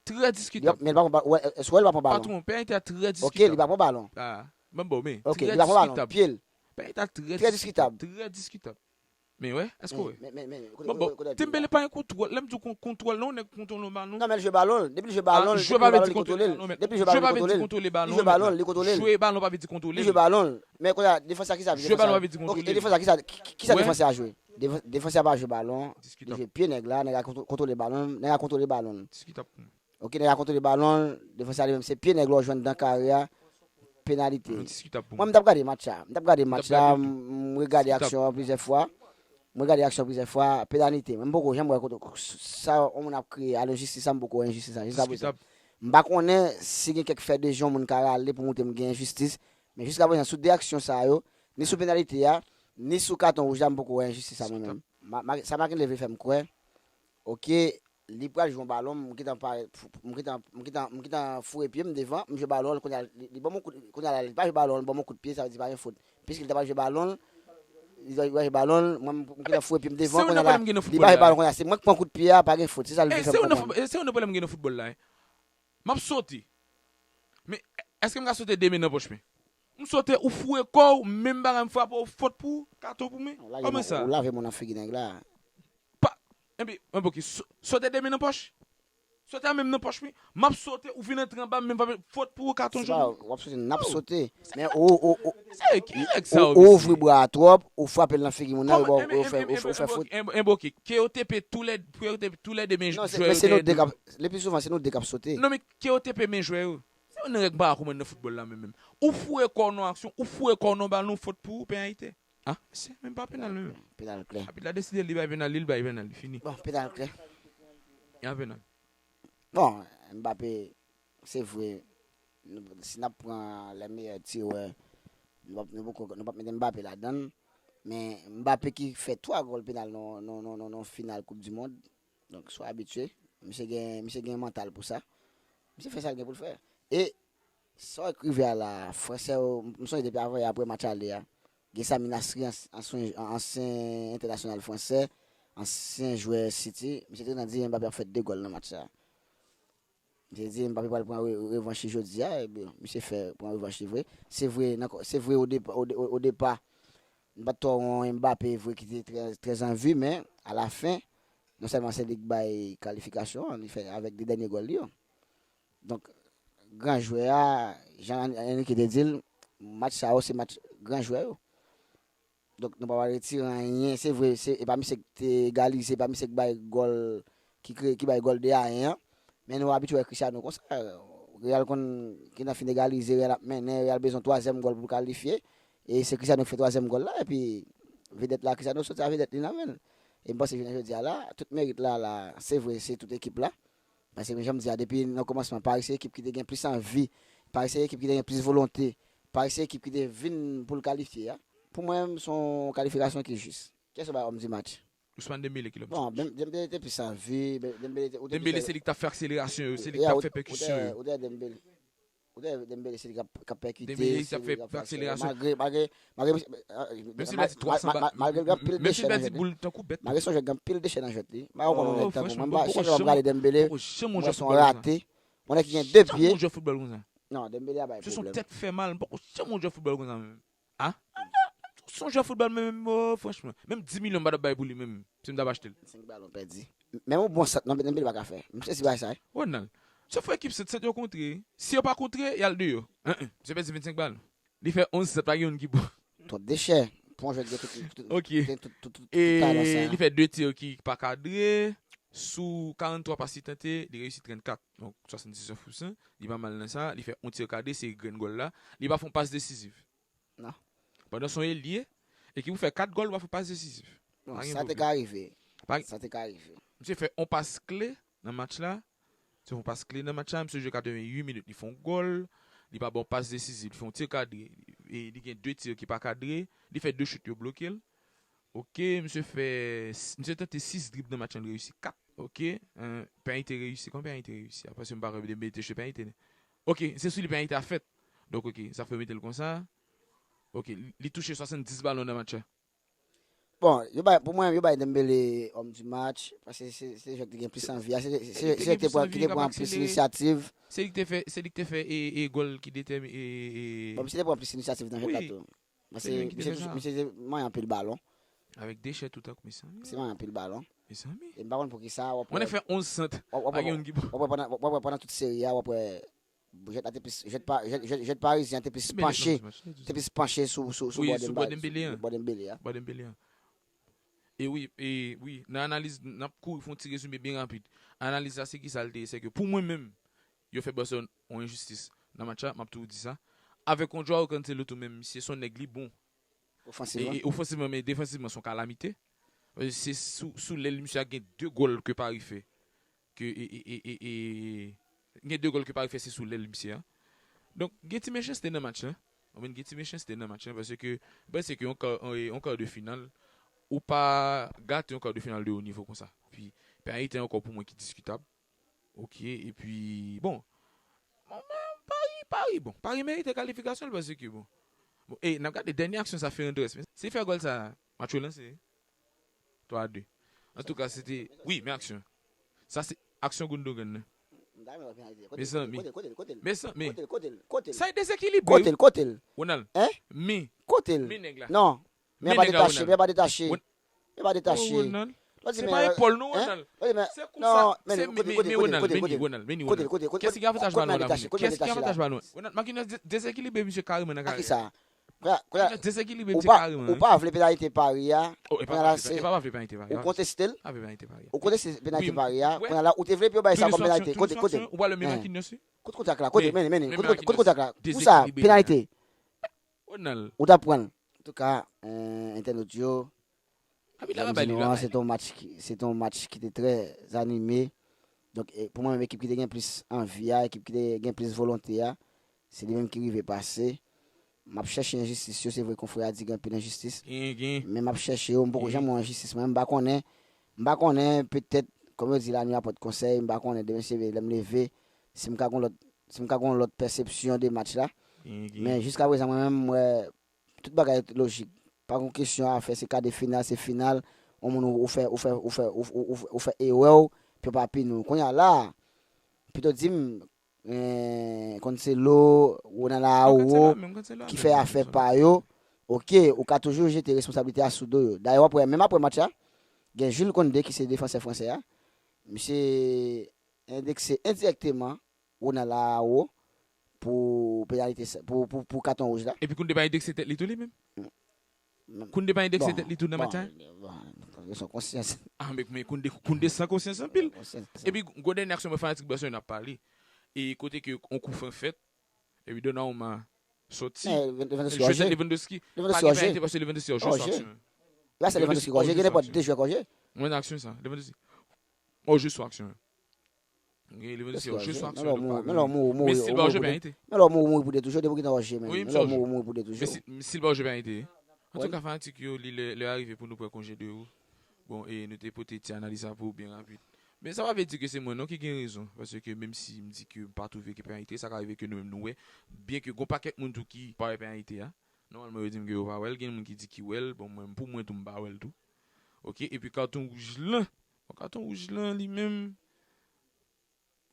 Trè diskitab. Men li pa pran balon. Wè, wè, li pa pran balon. Patwon, penalite a trè diskitab. Ok, li pa pran balon. Ah, men bon, men. Ok, li pa pran balon. Pye l. Penalite a trè diskitab. Trè diskitab. Men wè, èske w wè? Men, men, men, kote, Bon, bon, kote, kote, Dembélé pa gen kontwòl. Lè m di w kon- kontwòl, non, nèg kontwòl nan balon. Non, men l jwe balon. Depi l jwe balon, Ah, depi jwe l pa jwe vle balon, di li kontwole kontwole l. balon, men Depi l jwe jwe balon, pa li vle di kontwole l. kontwole Li balon, jwe balon, men li kontwole l. Jwe balon pa vle di kontwole Li jwe l. Balon. Men kontwè a, defansè a kisa? Jwe balon pa vle di Ok, kontwole e l. defansè a kisa? Ki, ki, kisa Wè. Defansè a jwe? Def- Defansè a pa jwe balon. Li Diskitab. Jwe pye nèg la, nèg la kontwole balon, nèg la kontwole balon. Diskitab pou mwen. Ok, nèg la kontwole balon, defansè a li menm se pye nèg la w jwenn dan kare a, penalite. Diskitab pou Mwen, mwen. M t ap gade match la. M t ap gade M t ap match la, gade l tou. m regade Diskitab. Aksyon an plizyè fwa. M regade Aksyon plizyè fwa, penalite. Men m poko janm wè kote sa yon moun ap kriye a lenjistis sa, m poko wè enjistis sa jiska prezan. Diskitab. M pa konnen si gen kèk fè de je yon moun ka rale pou montre m gen enjistis. Men jiska prezan, sou de aksyon sa yo, ni sou penalite a, ni sou katon wouj la, m poko wè enjistis sa mwen menm. Ma- ma- Sa Marc-André vle fè m kwè, ok, li pral jwe yon balon, m gentan pare, m gentan, m gentan, m gentan foure pye m devan, m jwe balon, kounye a, li, li ban m yon kout, kounye a la, li pa jwe balon, li ban m yon kout pye, sa vle di pa gen fot. Piske li ta pral jwe balon, li ta pral jwe balon, mwen, m gentan foure pye m Se devan, yon kounye a nan la, pwoblèm gen nan li foutbòl pa jwe la. Balon, kounye a, se mwen k pran kout pye a, pa gen fot, se sa l Eh, vle se fè yon m nan konprann. fout- eh, se yon nan pwoblèm gen nan foutbòl la. Eh. M ap soti. Men, èske m ka soti de men nan pòch mwen? M sote, ou foure kò w, menm bagay m frape w, fot pou ou, katon pou mwen. Ou lave Kòman moun- sa? Ou lave moun nan figi nèg la. Pa, enpi, enpi, ok, so- sote de men nan pòch. Sote a menm nan pòch mwen. M ap sote, ou vin antre anba m, menm frape, fot pou ou, katon Se jòn pa, pou ou. W ap sote, n ap sote. Men ou, ou, ou, Se ki règ sa ou, yo, ou mesye? Ouvri bra a twòp, ou frape l nan figi moun nan, Kòman- ou, ou fè, ou fè, ou fè fot. Enbo, ok, K O T P tou lè, K O T P tou lè de men Non, se- jwè men yo se nou dèyè de tou. K ap, le pli souvan, se nou de k ap sote. Non, men K O T P men jwè yo. Se yon nèg pa konprann nan foutbòl la menm, menm. Ou foure kò w nan aksyon, ou foure kò w nan balon, fot pou ou, penalite. Ah, se menm pa penal menm. Penal klè. Abit la deside li bay penal, li bay penal, li fini. Bon, penal klè. Yon penal. Bon, Mbappé, se vre, nou- si n ap pran les meilleurs tireurs, nou p ap, nou poko, nou p ap mete Mbappé ladan l. Men Mbappé ki fè twa gòl penal nan, nan, nan, nan, nan final Koup di Mond. Donk, swa abitye. Misye gen, misye gen mantal pou sa. Misye fè sa l gen pou l fè. E sa w rive a la, Fransè yo, m sonje depi avan yè, apre match ale a, gen Samir Nasri, ans- ansyen, ansyen entènasyonal fransè, ansyen jwè City, misye te nan di Mbappé ap fè de gòl nan match sa. Misye di Mbappé pral pran re- revanch li jodi a, ebyen, misye fè pran revanch li vre. Se vre, nan ko- se vre o depa, o de- o- o depa, m pa t twò wè yon Mbappé vre ki te trè, trè an vi, men alafen, non sèlman se li k bay kalifikasyon an, li fè avèk de dènye gòl li yo. Donk, gran jwè a, jan Enrique te di l, match sa yo se match gran jwè yo. Donk, nou pa pral retire anyen. Se vre, se, e pa misye k te egalize, e pa misye k bay gòl, ki kreye, ki bay gòl de a en an. Men nou abitye wè Cristiano konsa. Real konn, ki nan fin egalize, Real ap mennen, Real bezwen twazyèm gòl pou l kalifye. E se Cristiano ki fè twazyèm gòl la, epi vedèt la, Cristiano soti a vedèt li nan men l. E m panse jounen jodi a la, tout merit la, la, se vre, se tout ekip la. Paske, jan m di a, depi nan kòmansman, Paris se ekip ki te gen plis anvi, Paris se ekip ki te gen plis volonte, Paris se ekip ki te vin pou l kalifye a. Pou mwen, se yon kalifikasyon ki jis. Kiyès ou bay homme du match? Ousmane Dembélé ki lòm. Bon, Dem- Dembélé te plis anvi, Be- Dembélé te, ou te Dembélé plis- se li k t ap fè akselerasyon yo, se li k Yeah, t ap ou- fè ou te- pèkisyon yo. Ou te Dembélé. Ou te Dembélé se li k ap, k ap pèkite, Dembélé se k ap li fè k ap fè akselerasyon. Malgre, malgre, malgre, Menm si l pèdi twa san ba- malgre l gen anpil menm si l dechè nan pèdi jwèt li. boul tankou bèt. Malgre se yon jwèt ki gen anpil dechè nan jwèt li. M pa konn yon nèg tankou mwen. M pa, Franchman, chak lè m ap poko gade Dembélé, poko janm mwen jwe se yon foutbòl konsa. Rate. Yon nèg ki gen de pye. Janm jwe foutbòl konsa. Non, Dembélé a bay Se son pwoblèm. Tèt fè mal, m poko janm jwe foutbòl konsa menm. Ah? Se yon jwè foutbòl menm, menm, oh, franchman. Menm dis milyon m pa t ap bay pou li menm, si m t ap achte l. Senk balon pèdi. Menm yon bon sant, non, Dembélé pa ka fè. M sezi bay sa, wi. Ronald, se fò ekip sèt sèt yo kontre. Si yo pa kontre, y al deyò. Hein, hein. Misye pèdi vennsenk balon. Li fè onz sèt, pa gen youn ki bon. Twòp dechè. Pou yon jwèt gen tout, tout, Ok. gen tout, tout, tout, tout E talan sa. Li fè de ti ki pa kadre. Sou karannntwa pas li tante, li reyisi trannkat. Donk, swasanndiznèf pousan. Li pa mal nan sa. Li fè yon ti kadre, se grenn gòl la. Li pa fè yon pas desiziv. Non. Pandan se yon elye, e ki pou fè kat gòl, ou pa fè yon pas desiziv. Non, Pa gen sa te pwoblèm. ka rive. Pa- Sa te ka rive. Misye fè yon pas kle nan match la. Misye fè yon pas kle nan match la. Misye jwe katreventuit minit. Li fè yon gòl. Li pa bon pas desiziv. Li fè yon ti kadre. E li gen de ti ki pa kadre. Li fè de chout yo bloke l. Ok, misye fè, misye tante sis drib nan match la, li reyisi kat. Ok, euh, penalite reyisi. Konbyen penalite reyisi? Apre se m pa kwè Dembélé te chute penalite. Ok, se sou li penalite a fèt. Donk, ok, sa fè yo mete l konsa. Ok, li, li touche swasanndis balon nan match la. Bon, yo bay, pou mwen, yo bay Dembélé homme du match, paske se, se jwè ki te gen plis anvi a, se, se, se, se jwè ki te pran, ki te pran plis inisyativ. Se li ki te fè, se li ki te fè e, e gòl ki detèmine e, e, e. Bon, misye te pran plis inisyativ nan jwèt la tou. Paske Se li menm ki te misye, fè sa. Misye te manyen anpil balon. Avèk de chè tou tank, mezanmi. Se pa anpil balon. Mezanmi. E m pa konn poukisa w ap Mwen wè fè onz sant. w ap Pa gen youn ki bon. w ap wè pandan w ap wè pandan tout seri a w ap wè jwèt la te plis jwèt pa- jwèt- jwèt- jwèt parizyen an te plis panche te plis panche sou sou sou Wi, bò sou Dembélé bò Dembélé an. Bò Dembélé a. Bò Dembélé an. E wi, e wi, nan analiz, n ap kouri fè yon ti rezime byen rapid. Analiz la, se ki sa l te ye, se ke pou mwen menm, yo fè Barcelone yon enjistis nan match la, m ap toujou di sa. Avèk yon Joao Cancelo tou menm, misye se yon nèg li bon. E, Ofansivman. e ofansivman, men defansivman, se yon kalamite. Se sou, sou lèl misye a gen de gòl ke Paris fè. Ke, e, e, e, e, e, gen de gòl ke Paris fè, se sou lèl misye a. Donk, gen ti mechanste nan match lan. Ou menm gen ti mechanste nan match lan, paske, m panse ke yon ka, yon, yon kar de final, ou pa gate yon kar de final de wo nivo konsa. Pi, penalite ankò pou mwen ki diskitab. Ok, epi, bon, bon, men Paris, Paris, bon, Paris merite kalifikasyon l, paske, bon. Bon, e, n ap gade dènye aksyon sa Fernandes, men si fè gòl sa, match yo lanse. Twa a de. Antouka, se te, wi, men aksyon. Sa se aksyon Gundogan nan. Mezanmi. Mezanmi. Sa e dezekilibre. Kote l, kote l, kote l. Ronald. Hein? Men. Kote l? Men nèg la. Non. Men Men pa nèg la, detache, Ronald. Men pa detache. Ron- Men pa Se detache. pa epòl nou, Hein? Ronald. Lòt di men, Se kou non, sa. men Se kote, men, kote, men, men kote, Ronald, kote, men kote, ni Ronald, men ni kote, Ronald. kote, kote, Kiyès ki gen avantaj kote balon la detache, menm? Kote Kiyès ki gen detache avantaj la? Balon? Ronald, Marquinhos de- dezekilibre misye kareman nan A ki karyè. sa? Ronald, Marquinhos dezekilibre Ou misye pa, kareman. ou pa vle penalite Paris a. Oh, e pa Kounye a la vle, se, e pa vle penalite Paris. ou konteste l, Pa vle penalite Paris. ou konteste penalite Wi, Paris a. wè. Kounye a la, ou te vle pou yo bay sa Tounen kòm sou penalite. aksyon, Kote, tounen sou kote? aksyon, ou pale men Hein. Marquinhos, wi. Kote kontak la, kote, Men, men, men, men kote, Marquinhos kote kontak la. Pou sa, dezekilibre penalite. Ronald. Ou ta pran l. Antouka, euh, entènot yo, Abi la Jan m bay di li nou la. An, se te yon match ki, se te yon match ki te trè anime. Donk, e, pou mwen menm, ekip ki te gen plis anvi a, ekip ki te gen plis volonte a, se li menm ki rive pase. M ap chèche enjistis yo, se vre konfrè a di gen anpil enjistis. Gen, gen. Men m ap chèche yo, m poko Gen. Janm wè enjistis. Mwen, m pa konnen, m pa konnen, petèt, kòm yo di, lanwi apòt konsèy, m pa konnen, demen se lè m leve, si m ka gon lòt, si m ka gon lòt pèsepsyon de match la. Gen, gen. Men jiska prezan, mwen menm, m wè tout bagay lojik. Pa gon kesyon a fè, se ka de final, se final. Yon moun ou, ou fè, ou fè, ou fè, ou, ou, ou, ou fè erè w, pou yo pa pini w. Kounye a la, pito di m, eh, Cancelo, Ronald Araujo, ki fè afè pa yo, ok, ou ka toujou jete responsablite a sou do yo. Dayè, w ap wè, menm apre match la, gen Jules Koundé ki se defansè fransè a. Misye endekse endirèkteman Ronald Araujo pou penalite sa, pou, pou, pou katon wouj la. Epi Koundé pa endekse tèt li tou li menm? Men- Koundé pa endekse Bon, tèt li tou nan bon, match la? Bon, kesyon konsyans. Ah, men, men Koundé, Koundé san konsyans anpil. Konsyans. Epi, gwo dènye aksyon, mwen fanatik Barcelone ap pale. E kote ke on kou fran fèt, epi Donnarumma soti. Men Lewandowski José Roger. Lewandowski. Pa Lewandowski gen Roger. Penalite paske Lewandowski Roger sou Roger. aksyon. La, se Lewandowski Roger. Gen nenpòt de jwè Roger. Mwen aksyon sa. Lewandowski. Roger sou aksyon. Gen Lewandowski Roger sou aksyon. Men lè w mouri, men lè w mouri, Men si l pa Roger mouri, penalite. men lè w mouri, mouri pou de toujou, depi w gen Roger, men Wi, men m lè w Roger. mouri, mouri pou de toujou. Men si, si l pa Roger penalite. Wè. Antouka, fanatik yo, li lè, lè a rive pou nou pran konje de ou. Bon, e nou te pote ti analiz sa pou ou byen rapid. Men sa pa vle di ke se mwen non ki gen rezon, paske menm si m di ke m pa twouve ke penalite, sa ka rive ke nou menm nou wè, byen ke gon pakèt moun tou ki pa wè penalite a. Nòmalman, yo di m ke yo pa wè l, gen moun ki di ki wè l, bon, mwen, pou mwen tou, m pa wè l tou. Ok, epi katon wouj lan, bon, katon wouj lan, li menm,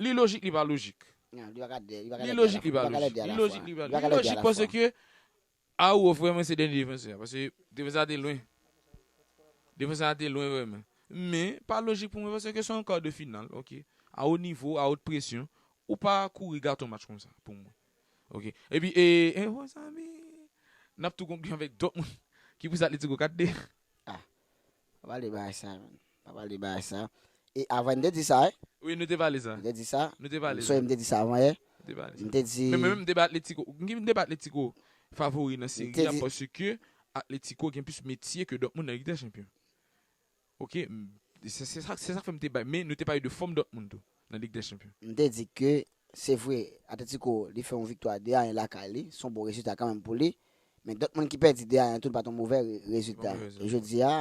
li lojik, li pa lojik. Li lojik, li pa lojik. Li lojik, li pa lojik, paske Araujo vrèman se dènye defansè a, paske defansè a te lwen. Defansè a te lwen vrèman. Men, pa lojik pou mwen, paske se yon kar de final, ok. A wo nivo, a wot presyon, ou pa kouri gato match konsa, pou mwen. Ok. Epi, e, e, wè, zanmi, n ap tou konkli avèk Dortmund, ki pouse Atletico kat de. Pa pale bagay sa, man. Pa pale bagay sa. E avan, m te di sa, wi. Wi, nou te pale sa. M te di sa. Nou te pale Soyè, sa. M te di sa avan yè. Nou te pale sa. M te di. Men mwen menm, m te ba Atletico. M te ba Atletico favori nan seri a, paske Atletico gen plis metye ke Dortmund nan Lig dè Chanpyon. Ok, m- se se sa, se sa k fè m te bay. Men nou te pale de fòm Dortmund tou, nan Lig dè Chanpyon. M te di ke se vre, Atletico, li fè yon viktwa de a en lakay li, se yon bon rezilta kanmenm pou li. Men Dortmund ki pèdi de a en tou, li pa t yon movè re- rezilta. Movè rezilta. E jodi a,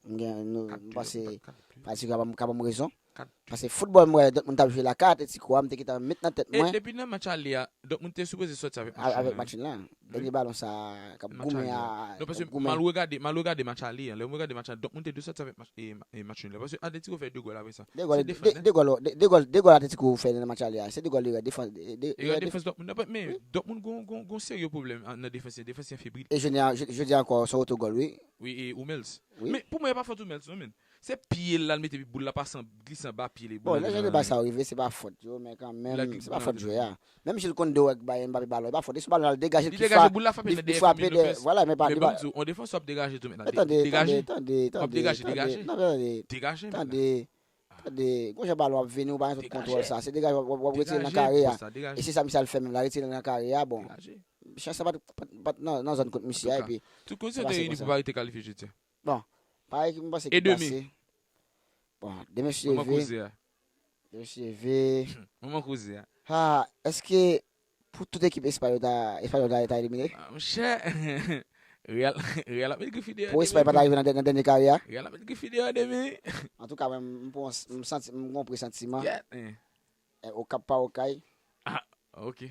m gen, nou, m panse Atletico ka ban m- ka ban m rezon. Kat Paske foutbòl m wè Dortmund t ap jwe la, ka Atletico a, m te gentan met nan tèt E mwen depi nan match ale a, Dortmund te sipoze sòti avèk a- avèk match match la. Dènye balon sa k ap goumen a. Non, paske K ap goumen. M al regade, m al regade match ale a. Lè m regade match ale, Dortmund te dwe sòti avèk match, e, e match nul la. Paske Atletico fè de gòl apre sa. De gòl, Se de, defans, de gòl, de, de gòl, de gòl Atletico fè nan match ale a. Se de gòl erè defans. De, de, Erè erè defans Dortmund nan, men Dortmund gon, gon, gon serye pwoblèm an- nan defans. Defans an febri. E jodi a, je- jodi a ankò, se otogòl, wi. Wi, e Hummels. Wi. Men pou mwen, e pa fòt Hummels, non, men. Se pye l la, l mete boul la pase an glisan ba pye li. Bon, lè jan de bagay sa yo rive, se pa fòt yo, men kanmenm, se pa fòt jwè a. Menm Jules Koundé wè bay Mbappé balon, e pa fòt. Li sou balon la, l degaje, Li tout degaje fwa, boul la frape li, nan li dèyè frape Fermin de, Lopez. vwala, men pa, Men li bon, pa, m di w, on defans w ap degaje tou mentnan. tande, Degaje. tande, tande, W ap tande, degaje, tande, degaje. non, tande, Degaje. tande, tande, gon jan balon ap vini, ou pa gen tout Degaje. Kontwòl sa, se degaje, w ap, w ap retire nan Degaje, kare a. post la, degaje. E se sa misye al fè menm la, retire nan kare a, bon. Degaje. Chans sa pa t, pa t, pa t nan, nan zòn kont misye a, Antouka, epi Tout kondisyon sa pase te reyini konsa. Pou Paris te kalifye, je tiens. Bon, parèy ki m panse E ki demen? Pase. Bon, demen si Dye Manman ve, koze a. demen si Dye ve. Manman koze a. Ha, èske pou tout ekip Espay yo ta, Espay yo ta, ta elimine? Ah, monchè. Real, Real ap met grifi deyò. Pou Espay pa ta rive nan, nan dènye kare a? Real ap met grifi deyò demen. Antouka, mwen, m, pou, m santi, m gon presantiman. Yèt, eh. Eh, Okap pa Okay. Ah, ok.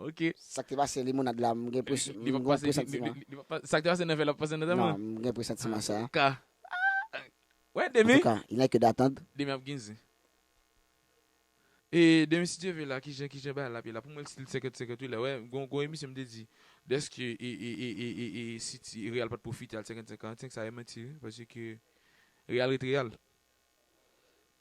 Ok. Sa k te pase limonad la, m gen pres-, Li m pa gon pase, li, li, presantiman. li, li pa pase. Sa k te pase nan vè la pa pase nan tèt Non, mwen. M gen presantiman sa. Ka. Wè, demen. Antouka, il n'est que d'attendre. Demen ap gen zen. E demen si Dye ve la, kijan, kijan bagay la ap ye la. Pou mwen, l stil senkant senkant wi la. Wè, gon, gon emisyon m te di, dèske e, e, e, e, e, e City, Real pa t pwofite al senkant senkant, sa e manti wi, paske Real ret Real.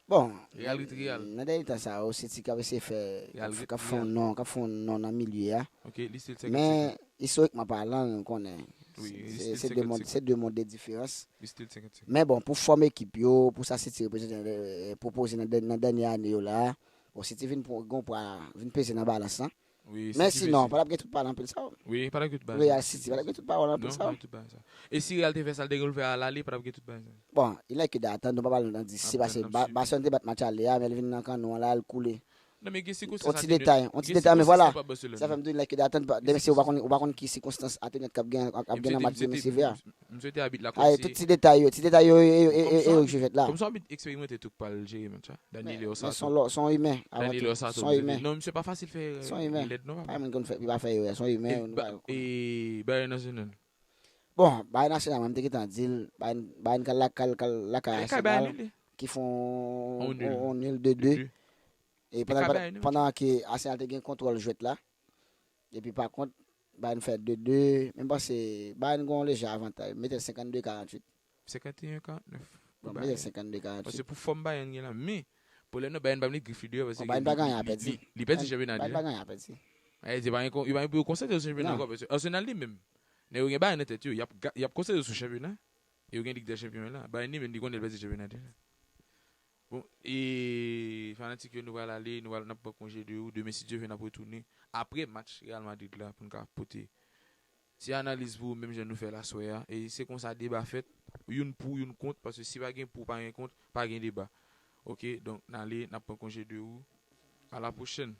Bon, Real ret Real. Nan dènye tan sa yo, City k ap eseye fè, k Real ap, ret k ap fè yon Real. Non, k ap fè yon non nan milye a. Ok, li stil senkant Men, senkant. Istorikman palan, nou konnen. Wi, li Se stil se de senkant mond, senkant. Se de mond de diferans. Li stil senkant senkant. Men bon, pou fòm ekip yo, pou sa City reprezante, eh, pwopoze nan dè- nan dènye ane yo la, bon, City vin pran, gon pwa, vin peze nan balans lan. Wi, Men City sinon, veze. Pa t ap gen tout pawòl anpil sa. Wi, pa t ap gen tout bagay. Real City, pa t ap gen tout pawòl anpil Non, sa. Pa t ap gen tout bagay sa. E si Real te fè sa, l te gen l fè al ale, pa t ap gen tout bagay sa. Bon, il n'est que d'attendre, nou pa pale nan di se Ap pase tann, n ap swiv. Barcelone te bat match ale a, men l vin nan kannon an la, al koule. Non, men gen On sikonstans ti atènyan. detay, on ti Gen detay, men sikonstans vwala. Li pa Barcelone. Sa fè m di il n'est que d'attendre, demen si ou pa konn, ou pa konn ki sikonstans atènyan k ap gen, k ap gen nan match demen si ve a. M swete abit la Ay, kòmsi. Tout ti detay yo, ti detay yo, e, e, e, Kòmsi e, w yo abit- ki jwèt la. Kòmsi w abit eksperimante tou k pral jere match la. Danilo Men Sato. Son lò, son imen. Avan Danilo tout, Sato. Son imen. Non, misye pa fasil fè Son imen. Lèd non, Pa papa. moun konn fè, li pa fè erè, son imen. E Ba- e Bayern National. Bon, Bayern Arsenal, mwen m te gentan di l, Bayern, Bayern kal la, kal, kal lakay E kay Bayern Arsenal, li. Ki fè yon On nul. on nil de de. De. E E pandan, kay pandan, Bayern li, pandan ke Arsenal te gen kontwòl jwèt la, epi pa kont, Bayern fè de de, men m panse Bayern gen yon lejè avantaj, mete l senkannde karanntuit. Senkanteyen karannèf. Bon, mete l senkannde karanntuit. Paske pou fòm Bayern gen la, men pwoblèm nan Bayern pa vle grif li deyò paske Bon, Bayern pa gen anyen a pèdi. Li pèdi chanpyona Bayern deja. Pa gen anyen a pèdi. Ay, di pa gen kon- yo pa gen pou yo konsantre sou chanpyona Non. ankò paske Arsenal li menm. Nèg yo gen Bayern nan tèt yo, y ap ga- y ap konsantre sou chanpyona. Yo gen Lig dè Chanpyon la. Bayern li menm li konnen l pèdi chanpyona deja. Bon, e fanatik yo, nou pral ale, nou pral n ap pran konje de ou. Demen si Dye vle n ap retounen apre match Real Madrid la pou n ka pote ti analiz pou ou menm jan nou fè l aswè a. E se konsa deba fèt. Youn pou, youn kont, paske si pa gen pou, pa gen kont, pa gen deba. Ok, donk n ale, n ap pran konje de ou. A la pwochèn.